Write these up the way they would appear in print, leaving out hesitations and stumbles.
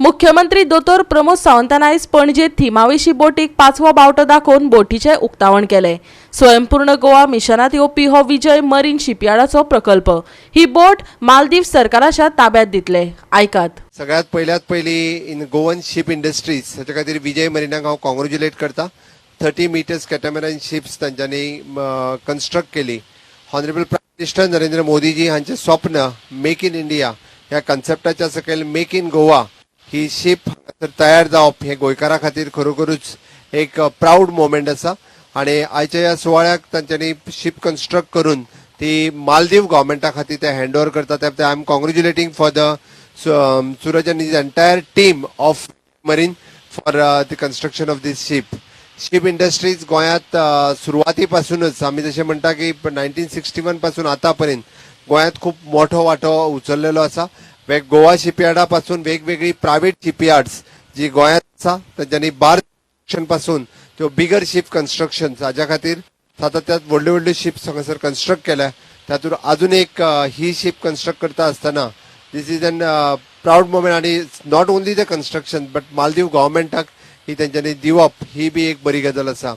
मुख्यमंत्री दोतोर प्रमोद सावंतान आयज पणजे थिमावेशी बोटीक पांचवो बावटो दाखोवन बोटीचें उक्तावण केलें. स्वयंपूर्ण गोवा मिशनात येवपी हो विजय मरीन शिपयार्डाचो प्रकल्प. ही बोट मालदीव सरकाराच्या ताब्यात दितले. आयकात. सगळ्यात पयल्यात पयली इन गोवन शीप इंडस्ट्रीज हाच्या खातीर विजय मरिनाक हांव कॉंग्रेच्युलेट करता. 30 मिटर्स कॅटामरान शिप्स तांच्यांनी कन्स्ट्रक्ट केली. ऑनरेबल प्रायम मिनिस्टर नरेंद्र मोदीजी हांचे स्वप्न मेक इन इंडिया ह्या कन्सेप्टाच्या सकयल make in Goa he ship हांगासर तयार जावप हें गोंयकारां खातीर खरोखरूच एक प्रावड मोमेंट आसा. आनी आयच्या ह्या सुवाळ्याक तांच्यांनी शीप कन्स्ट्रक्ट करून ती मालदीव गव्हर्मेंटा खातीर ते हँड ओवर करता. त्या I am congratulating for the Suraj and his entire team of Marine for the construction of this ship. Ship industries गोंयांत सुरवाती पासूनच, आमी जशें म्हणटा की 1961 पासून आतां पर्यंत गोंयांत खूब मोठो वांटो उचललेलो आसा. गोवा शिपयार्डा पासून वेगवेगळी प्रायव्हेट शिपयार्ड्स जी गोंयांत आसा, तांच्यांनी बार्ज पासून त्यो बिगर शीप कन्स्ट्रक्शन हाज्या खातीर सातत्यात व्हडल्यो व्हडल्यो शिप्स हांगासर कन्स्ट्रक्ट केल्या. तातूंत अजून एक ही शीप कन्स्ट्रक्ट करता आसतना this is an proud moment. आनी not only the construction, but Maldives गव्हर्मेंटाक ही तेंच्यांनी दिवप ही बी एक बरी गजाल आसा.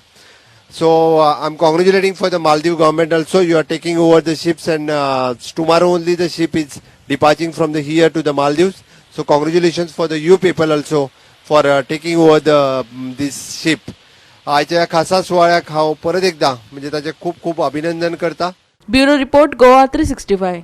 So I am congratulating for the Maldives government also. You are taking over the ships and tomorrow only the ship is departing from the here to the Maldives. So congratulations for the you people also for taking over the this ship. आयच्या ह्या खासा सुवाळ्याक हांव परत एकदा म्हणजे ताचें खूब खूब अभिनंदन करता. Bureau report, Goa 365.